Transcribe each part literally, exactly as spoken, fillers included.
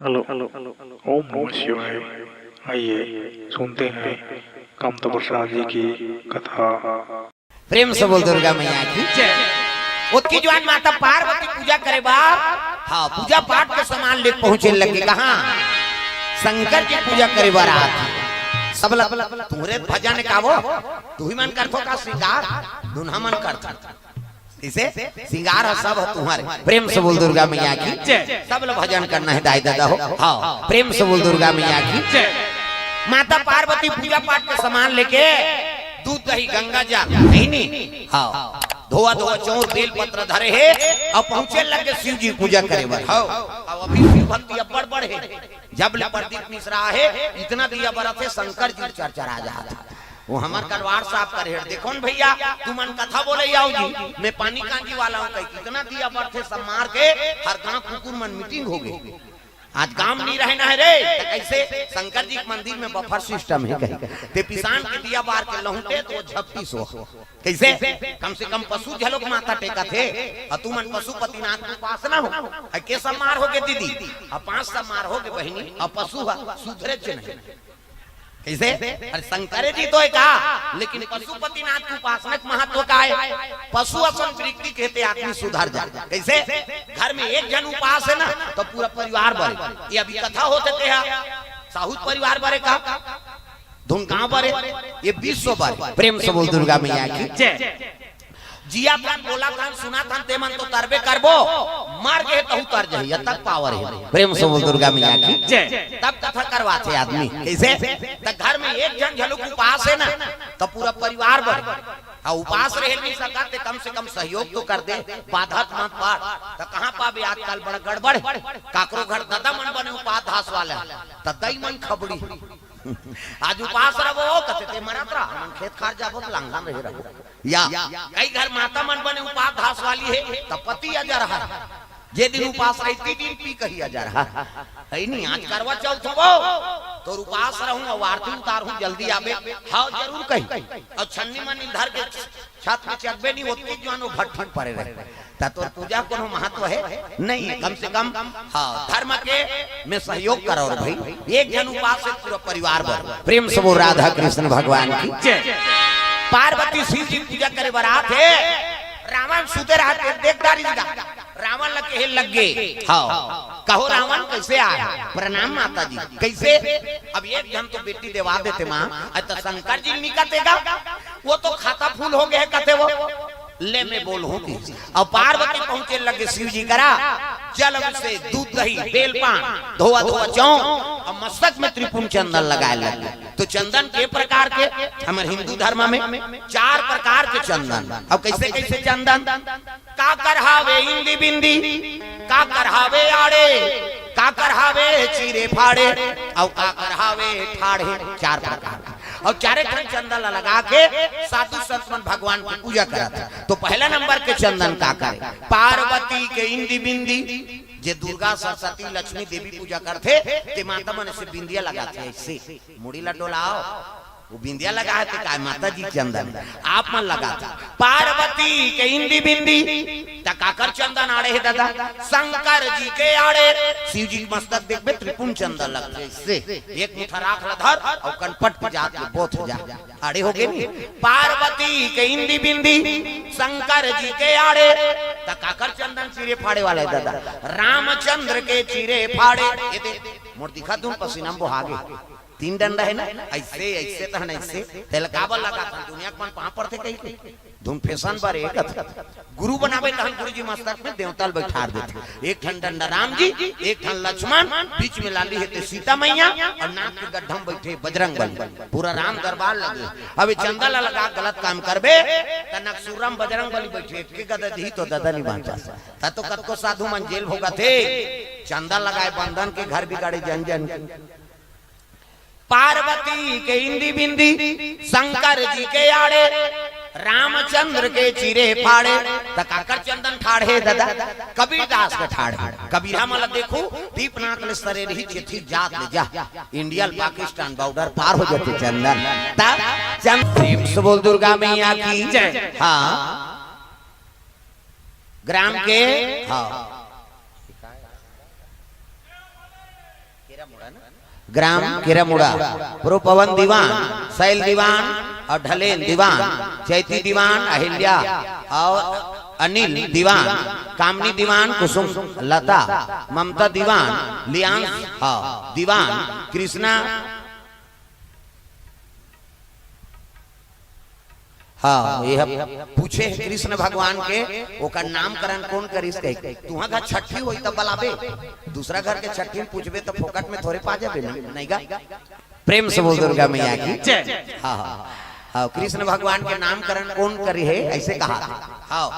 Hello. ओम नमः शिवाय। आइए, सुनते हैं कामता प्रसाद जी की कथा। प्रेम से बोल दुर्गा मैया की। ओतकी जुवान माता पार्वती पूजा करे बर, हाँ, पूजा पाठ के सामान ले पहुंचे लगे। कहाँ? शंकर जी पूजा करे बर आत हे। सब ल-, तुम्हरे भजन का वो, तुही मन करथो का श्रृंगार? दुन्हा मन करथो। इसे श्रृंगार ह सब ह तुम्हरे। प्रेम से बोल दुर्गा मैया की। सब ल भजन करना हे दाई ददा हो। हाँ, प्रेम से बोल दुर्गा मैया की। माता पार्वती पूजा पाठ के सामान लेके दूध दही गंगा जल, नहीं नी? हाँ, धोवा धोवा चौर बेल पत्र धरे हे अउ पहुंचे लगे शिव जी पूजा करे बर। हाँ, अब अभी शिव भक्ति अब्बड़ बढ़े। जब ले प्रदीप मिश्रा हे, इतना दिया बरत हे, शंकर जी चरचरा जात हे। वो हमर कलवार साफ करे हे। देखो न भैया, तुमन कथा बोले आओ जी, मैं पानी कांजी वाला हूँ कही, इतना दिया बरत हे, सब मार के हर गांव कुकुर मन मीटिंग हो गई। आज काम नहीं रहना है रे, तो कैसे शंकर जी के मंदिर में बफर सिस्टम है कही, ते पिसान के दिया बार के लहुटे तो वो झपटी सो। कैसे? कम से कम पशु झलोक माथा टेकत हे, अउ तुमन पशुपतिनाथ के उपासना हो। अ के समार होगे दीदी, अ पांच समार होगे बहिनी, अ पशु ह सुधरे च नहीं। कैसे? अरे शंकर जी तो हे का, लेकिन पशुपतिनाथ के उपासना के महत्व का हे? पशु असन वृत्ति के ते आदमी सुधर जाय। कैसे? घर में एक झन उपास हे ना, तो पूरा परिवार बरे। ये अभी कथा होत हे ते हा, साहूत परिवार बरे का? धुन कहाँ बरे? ये विश्व बरे। प्रेम से बोल दुर्गा मैया की। जय। जियाथन, बोलाथन, सुनाथन, ते मन तो तरबे करबो, मर गे तहू तर जही, अतक पावर हे। प्रेम से बोल दुर्गा मैया की। जय। तब कथा करवाथे आदमी। कैसे? त घर में एक झन झलुक उपास हे ना, त पूरा परिवार बरे। हाँ, उपास रहे नहीं सकत, ते कम से कम सहयोग तो कर दे, बाधा मत पड़। त कहाँ पाबे आजकल बड़ा गड़बड़ हे। काकरो घर ददा मन बने उपास धास वाला, त दई मन खबड़ी। आज उपास रहो, कथे ते मरत रहा, हमन खेत खार जाबो त लांघन रहे रहो। या, कई घर माता मन बने उपास धास वाली हे, त पति अजर हर। जे दिन उपास रही, ती दिन पी कही अजर हर। है नहीं, आज करवा चौथ हो, तोर उपास रहूं, अउ आरती उतारहूं, जल्दी आबे। हाँ, जरूर कही। अउ छन्नी मन्नी धर के छत में चघबे नहीं, ओतकी जुवान वो भट्ठन परे रहे। त तोर पूजा कोनो महत्व हे? नहीं हे। कम से कम, हाँ, धर्म के में सहयोग करो रे भाई। एक झन उपास हे पूरा परिवार बरे। प्रेम से बोल राधा कृष्ण भगवान की। जय। पार्वती शिव जी पूजा करे बर आथे। रावण सुते रहत हे, देख डारिस गा। रावण ल कहे लग गे। हाँ। कहो रावण कैसे आय? प्रणाम माता जी। कैसे? अब एक झन तो बेटी देवा देते माँ, अ त शंकर जी निकते गा। वो तो खाता फूल हो गए कथे वो। ले मैं बोलहूं कि। अउ पार्वती पहुंचे लगे शिव जी करा, जल अभिषेक, दूध दही, बेलपान, धोवा धोवा चौं, अउ मस्तक में त्रिपुंड चंदन लगाए लगे। तो चंदन के प्रकार के? हमर हिंदू धर्म में चार प्रकार के चंदन। अब कैसे कैसे चंदन? काकर हावे इंदी बिंदी, काकर हावे आड़े, काकर हावे चीरे फाड़े, अउ काकर हावे ठाढ़े। चार प्रकार के। अउ चारे ठन चंदन ला लगा के साधु संत मन भगवान के पूजा करत हे। तो पहला नंबर के चंदन काकर हे? पार्वती के इंदी बिंदी, जे दुर्गा सरस्वती लक्ष्मी देवी पूजा करथे, ते माता मन से बिंदिया लगाथे, ऐसे मुड़ी ला डोलाओ, वो बिंदिया लगा हे ते काय माता जी चंदन, आप मन लगाथे। पार्वती के इंदी बिंदी, त काकर चंदन आड़े हे ददा? शंकर जी के आड़े। शिव जी के मस्तक देखबे त्रिपुंड चंदन लगथे, ऐसे एक मुठा राख ला धर अउ कनपट पे जात ले बोथ जा। आड़े हो गे नी? पार्वती के इंदी बिंदी, शंकर जी के आड़े। त काकर चंदन चीरे फाड़े वाला हे ददा? रामचंद्र के चीरे फाड़े। ये दे, मोर दिखा दूं, पसीना में बोहा गे। तीन डंडा हे ना, ऐसे, ऐसे तहन ऐसे। तेल काबर लगाथन? दुनिया के मन पाँव पड़थे कही के। धुन फैशन बर एक गुरु बनावे तहन गुरु जी मस्तक में देवता ल बैठार देथे। एक ठन डंडा राम जी, एक ठन लक्ष्मण, बीच में लाली हे ते सीता मैया, अउ नाक के गड्ढा में बैठे बजरंग बली। पूरा राम दरबार लगे। अब ये चंदा ला लगा गलत काम करबे, त नकसुरम बजरंग बली बैठे, एक के गदा दिही तो ददा नहीं बांचा। त तो कतको साधु मन जेल भोगत हे, चंदा लगाए बंदन के घर बिगाड़े जन जन के। पार्वती के इंदी बिंदी, शंकर जी के आड़े, रामचंद्र के चीरे फाड़े, त काकर चंदन ठाढ़े ददा? कबीरदास के ठाढ़े। कबीरा मन ला देखू, दीप नाक ले सरे रही, चेथी जात ले जा। इंडिया ल पाकिस्तान बॉर्डर पार हो जाथे चंदन। त चंद प्रेम से बोल दुर्गा मैया की। जय। हाँ। ग्राम के, हाँ। ग्राम केरामुड़ा, प्रो पवन दीवान, शैल दीवान और ढलेन दीवान, चैती दीवान, अहिल्या और अनिल दीवान, कामनी दीवान, कुसुम लता, ममता दीवान, लियांश, हाँ, दीवान, कृष्णा, हाँ, ये ह पूछे हे कृष्ण भगवान के, ओकर नामकरण कोन करिस कहिके। तुहा घर छट्ठी होई तब बलाबे, दूसरा घर के छट्ठी में पूछबे तो फोकट में थोरे पा जाबे न, नहीं गा? प्रेम से बोल दुर्गा मैया की। जय। हाँ, हाँ, हाँ, कृष्ण भगवान के नामकरण कोन करिस हे, ऐसे कहा था। हाँ,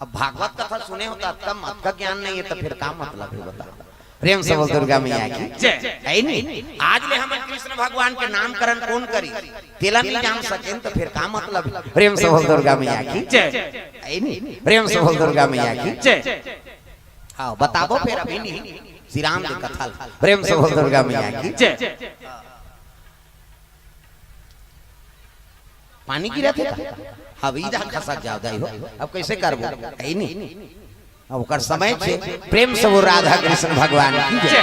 अब भागवत कथा सुने हो तो अतका, अतका ज्ञान नहीं है तो फिर का मतलब है, बता। प्रेम से बोल दुर्गा मैया की। जय। है नी? आज ले हमन कृष्ण भगवान के नामकरण कोन करिस, तेला नहीं जान सकेन तो फिर का मतलब? प्रेम से बोल दुर्गा मैया की। जय। है नी? प्रेम से बोल दुर्गा मैया की। जय। हाँ, बताबो फिर अभी नहीं, श्री राम के कथा। प्रेम से बोल दुर्गा मैया की। जय। पानी गिरत हे का? हाँ, इधर खसक जाव दाई हो। अब कैसे करबो? है नी? अब ओकर समय छे। प्रेम से बोल राधा कृष्ण भगवान की जय। जय।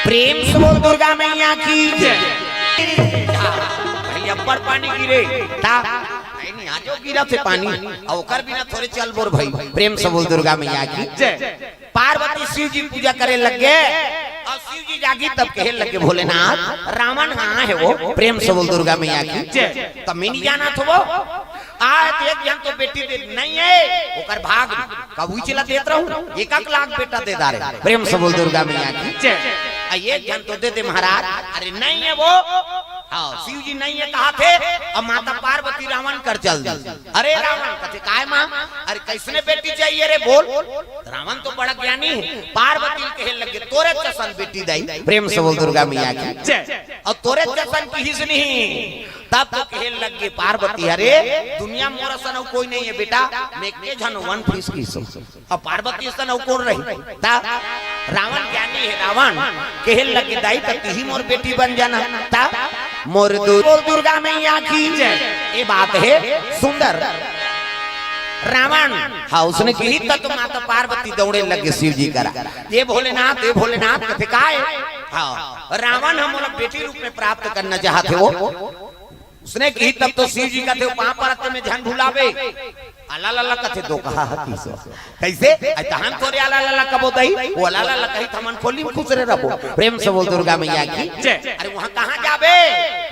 प्रेम से बोल दुर्गा मैया की जय। भाई, अब्बड़ पानी गिरे। ता? नहीं, नहीं, आजो गिरत हे पानी। और ओकर बिना थोरे चलबो रे भाई। प्रेम से बोल दुर्गा मैया की। जय। पार्वती शिव जी पूजा करे लग गे। और शिव जी जागी तब कहे लग गे, "भोलेनाथ, रावण कहाँ हे वो?" प्रेम से बोल दुर्गा मैया की। जय। तब मैं नहीं जाना था वो। आज एक झन तो बेटी दे नहीं है, ओकर भाग कबूई चला देत रहूं, एक एक लाख बेटा दे दारे। प्रेम से बोल दुर्गा मैया की। जय। आ एक झन तो दे दे महाराज। अरे नहीं है वो। हाँ, शिव जी नहीं है कहा थे, अब माता पार्वती रावण कर चल दी। अरे रावण, कथे, "काय माँ?" "अरे कैसने बेटी चाहिए रे, बोल।" रावण तो बड़ा ज्ञानी है, पार्वती कहे लग गे, "तोरे जसन बेटी दाई।" प्रेम से बोल दुर्गा मैया की। जय। और तोरे जसन किहिस नहीं। तब तो कहे लग गे पार्वती, "अरे दुनिया मोर असन अउ कोई नहीं है बेटा, मैं एके झन वन पीस किहिस।" अब पार्वती असन अउ कोन रही? ता रावण ज्ञानी है, रावण कहे लग गे, "दाई, त तिही मोर बेटी बन जाना।" ता मोर दु-, बोल दुर्गा मैया की जय। ये बात है सुंदर। रावण, हाँ, उसने कही तब तो माता पार्वती दौड़े लग गे शिव जी करा, "ये भोलेनाथ, ये भोलेनाथ।" कथे, "काय?" हाँ, "रावण हम लोग बेटी रूप में प्राप्त करना चाहते हो।" उसने कही तब तो शिव जी कथे, "पाँव परत में झन भुलाबे।" अला लला कथे, "दो कहा हती सो।" कैसे? "अइ तहन तोरे अला लला कबो दई, वो अला लला कही थमन खोली में खुसरे रबो।" प्रेम से बोल दुर्गा मैया की। जय। अरे वहाँ कहाँ जाबे?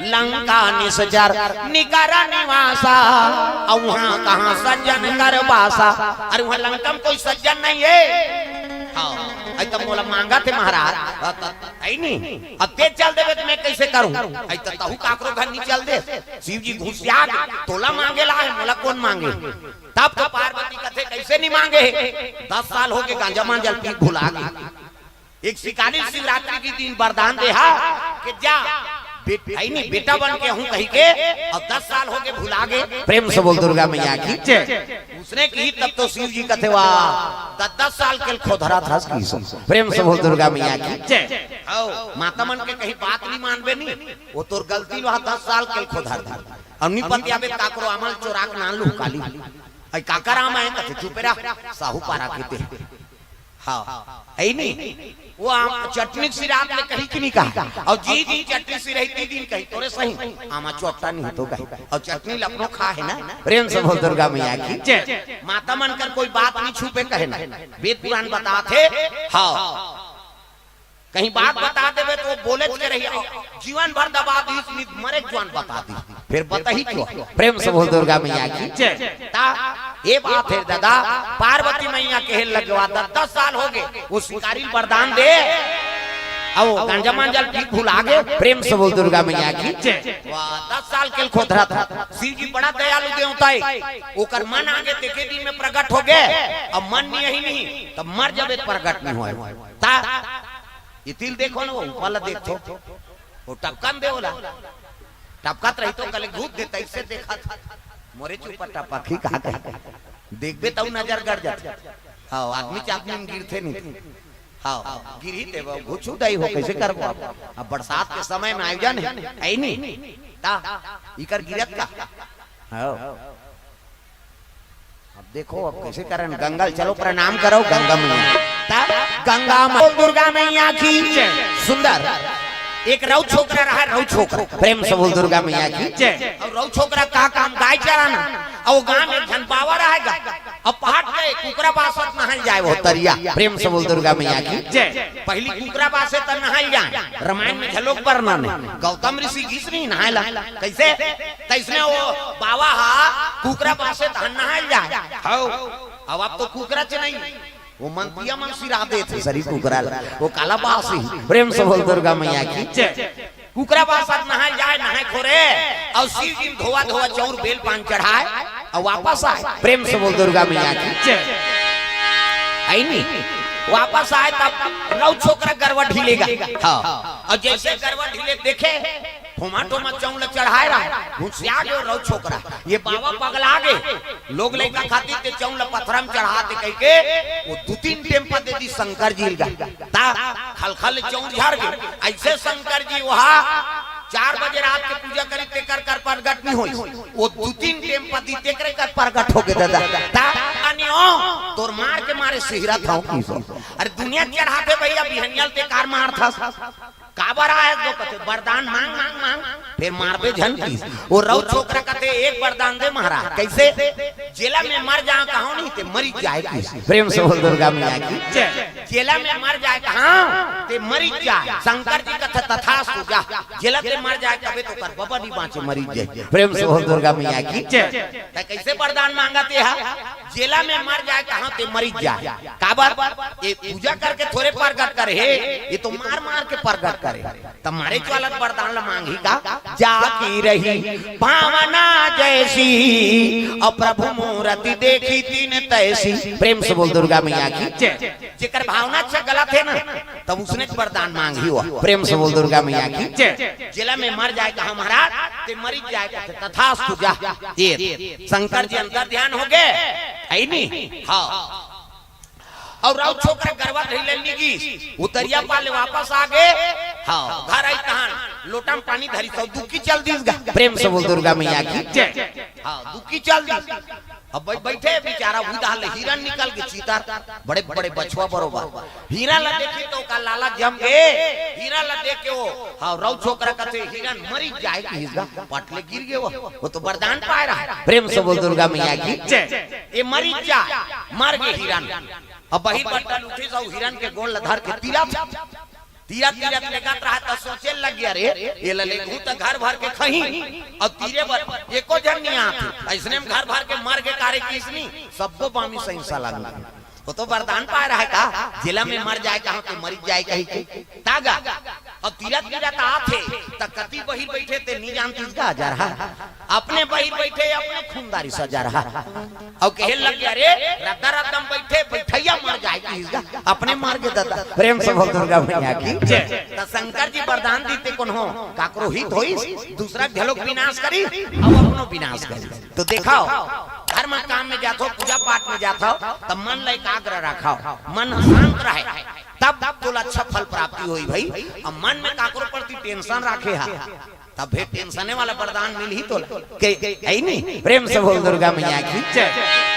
"लंका निसचर निकर निवासा।" और वहाँ कहाँ सज्जन कर बासा? अरे वहाँ लंका में कोई सज्जन नहीं है। हाँ, अइ तब मोला मांगा थे महाराज। है नी? अब ते चल देबे त मैं कैसे करूं? अइ त तहू काकरो घर नहीं चल दे। शिव जी घुसिया गे, "तोला मांगे ला है, मोला कोन मांगे?" तब तो पार्वती कथे, "कैसे नहीं मांगे?" "दस साल हो गे, गांजा मांजल पी भुला गे।" एक शिकारी शिवरात्रि के दिन वरदान देहा कि जा, बेट-, है नी, बेटा बन के हूं कही के, अब दस साल हो गे, भुला गे। प्रेम से बोल दुर्गा मैया की जय। उसने कही तब तो शिव जी कथे, "वाह, दस दस साल के खोधरा था की।" प्रेम से बोल दुर्गा मैया की जय। आओ, माता मन के कहीं बात नहीं मानबे नहीं, वो तोर गलती लो, हाँ, दस साल के खोधर दी। अब नहीं पतियाबे काकरो आमल चोराक नान लू काली। अइ काकर आम आए कथे, "चुप रह, साहू पारा के ते।" हाँ, है नी? वो आम चटनी सिरात में कहीं की नहीं कहा। और जी जी चटनी सिरही ती दिन कहीं तोरे सही। आमा चोट्टा नहीं तो कहीं। और चटनी लखनऊ खा है ना? प्रेम से बोल दुर्गा मैया की। जय। माता मन कर कोई बात नहीं छुपे कहे ना। वेद पुराण बता थे। हाँ। कहीं बात बता देबे तो बोले के रही। जीवन भर दबा दी, मरे जवान बता दी। फिर बताही क्यों? प्रेम से बोल दुर्गा मैया की। जय। ता, ये बात है दादा, पार्वती मैया कहे लगवा, "दस, दस साल हो गए, वो शिकारी वरदान दे, अब वो गांजा मांजल पी भुला गे।" प्रेम से बोल दुर्गा मैया की। जय। वाह, दस साल के खोधरा था। शिव जी बड़ा दयालु देवता है, ओकर मन आगे देखे दिन में प्रकट हो गए, अब मन नहीं यही नहीं, तब मर जबे प्रकट नहीं होए। ता, ये तिल देखो ना, वो ऊपर ला देखो, वो टपकन दे ओला। टपकत रही तो कले घूत देता, इससे देखा था। मोरे चुपा टपक ही कहा कहे। देखबे तऊ नजर गड़ जात। हाँ, आदमी च आदमी में गिरथे नहीं। हाँ, गिरही देबो, घुछू दई हो, कैसे करबो अब? अब बरसात के समय में आयोजन है, है नहीं? ता, इकर गिरत का? हाँ। देखो अब कैसे करन, गंगा ल चलो प्रणाम करो गंगा मैया। तब गंगा मा-, बोल दुर्गा मैया की। जय। सुंदर एक रउ छोकरा रहा, रउ छोकरा, प्रेम से बोल दुर्गा मैया की। जय। अउ रउ छोकरा का काम, गाय चराना। अउ गांव में एक झन बाबा रहेगा, अब पहाट के कुकरा बासत नहाय ल जाय वो तरिया, प्रेम से बोल दुर्गा मैया की। जय। पहली कुकरा बासे त नहाय ल जाय, रामायण में घलोक बरनन हे, गौतम ऋषि गिस नहीं नहाय ला, कैसे? तैसने वो बाबा हा कुकरा बासे त नहाय ल जाय। हौ। अब आप तो कुकरा च नहीं, वो मंतिया मन सिरा देथे सरी कुकरा ला, वो काला बासी। प्रेम से बोल दुर्गा मैया की। जय। कुकरा बासत नहाय ल जाय, नहाय खोरे, अउ शिव जी ल धोवा धोवा चौर बेल पान चढ़ाय, अउ वापस आय। प्रेम से बोल दुर्गा मैया की। जय। अइनी, वापस आय तब रउ छोकरा गरवा ढिलेगा। हाँ। अउ जैसे गरवा ढिले देखे, ठोमा ठोमा चौर ल चढ़ाय रहा, घुसिया गे रउ छोकरा, ये बाबा पगला गे। लोग लइका खातिर ते चौर ल पथरा म चढ़ाथे कहिके, वो दू तीन टेम्पा दे दिस शंकर जी ल गा। ता खलखल चौर झर गे। अइसे शंकर जी वहा चार बजे रात के पूजा करी, तेकर कर प्रगट नहीं होइस। वो दू तीन टेम्पा दिस तेकरे कर प्रगट हो गे दादा। ता अनियो तोर मार के मारे सिहरत हंव किस। अरे दुनिया चढ़ाथे भइया, बिहनिया ल ते कार मारथस। काबर आय तो कथे, "बरदान मांग, मांग, मांग, फेर मारबे झन किस।" वो रउ छोकरा कथे, "एक बरदान दे महाराज।" कैसे? "जेला मैं मर जांव कहांव नहीं, ते मरिच जाय किस।" प्रेम से बोल दुर्गा मैया की। जय। "जेला मैं मर जांव कहांव, ते मरिच जाय।" शंकर जी कथे, "तथास्तु, जा।" जेला ते मर जाय कबे त ओकर बबा नहीं बांचे, मरिच जाय। प्रेम से बोल दुर्गा मैया की। जय। त कैसे बरदान मांगत हे हा? "जेला मैं मर जांव कहांव, ते मरिच जाय।" काबर? ये पूजा करके थोरे प्रगट करे हे, ये तो मार मार के प्रगट करे। त मारेच वाला बरदान ल मांगही का? "जा की रही भावना जैसी, अउ प्रभु मूरति देखी तिन तैसी।" प्रेम से बोल दुर्गा मैया की। जय। जेकर भावना अच्छा गलत हे ना, तब उसने बरदान मांगही वो। प्रेम से बोल दुर्गा मैया की। जय। "जेला मैं मर जांव कहांव महाराज, ते मरिच जाय कथे, तथास्तु, जा।" ये शंकर जी अंतर ध्यान हो गे, अइनी। हाँ। अउ रउ छोकरा गरवा धइले निगिस, उतरिया पाले वापस आ गे। हाँ, घर आइस तहान लोटा म पानी धरिस अउ दुक्की चल दिस गा। प्रेम से बोल दुर्गा मैया की। जय। हाँ, दुक्की चल दिस। अब बै-, बैठे बिचारा उही डहर ले हिरन निकल गे चितर, बड़े बड़े बछवा बरोबर। हिरन ला देखिस त ओकर लालच जम गे, हिरन ला देख के वो, हाँ, रउ छोकरा कथे, "हिरन मरिच जाय किस गा, पट ले गिर गे वो।" वो तो बरदान पाय रहा। प्रेम से बोल दुर्गा मैया की। जय। "ये मरिच जाय।" मर गे हिरन। अब बहिर बट्टा ल उठिस अउ हिरन के गोड़ ल धर के तीरत, तीरत, तीरत लेगत रहा त सोचे लग गे, "अरे, एला लेगहूं त घर भर के खही, अउ तीरे बर एको झन नइ आत हे। अइसने म घर भर के मर गे कारे किस नहीं, सब्बो बामी सइंसा लानहूं।" वो तो बरदान पाय रहा का, "जेला मैं मर जांव कहांव, ते मरिच जाय" कहिके। ता गा, अब तीरत तीरत आत हे, त कती बहिर बइठे ते नइ जानतिस गा, जा रहा। अपने बहिर बइठे, अपने खूनदारी सजा रहा। अउ कहे लग गे, "अरे, रद्दा रद्दा म बइठे, बइठइया मर जाय किस गा, अपने मर गे दादा।" प्रेम से बोल दुर्गा मैया की। जय। त शंकर जी बरदान दिस ते कोनो काकरो हित होइस, दूसरा घलोक विनाश करिस, अउ अपनो विनाश करिस। तो देखव, धर्म काम में जाथव, पूजा पाठ में जाथव, त मन ल एकाग्र रखव, मन शांत रहे, तब तोला अच्छा फल प्राप्ति होही भई। अब मन में काकरो प्रति tension राखे हा, तब फेर tension वाला बरदान मिलही तोला। के, हे नहीं? प्रेम से बोल दुर्गा मैया की। जय।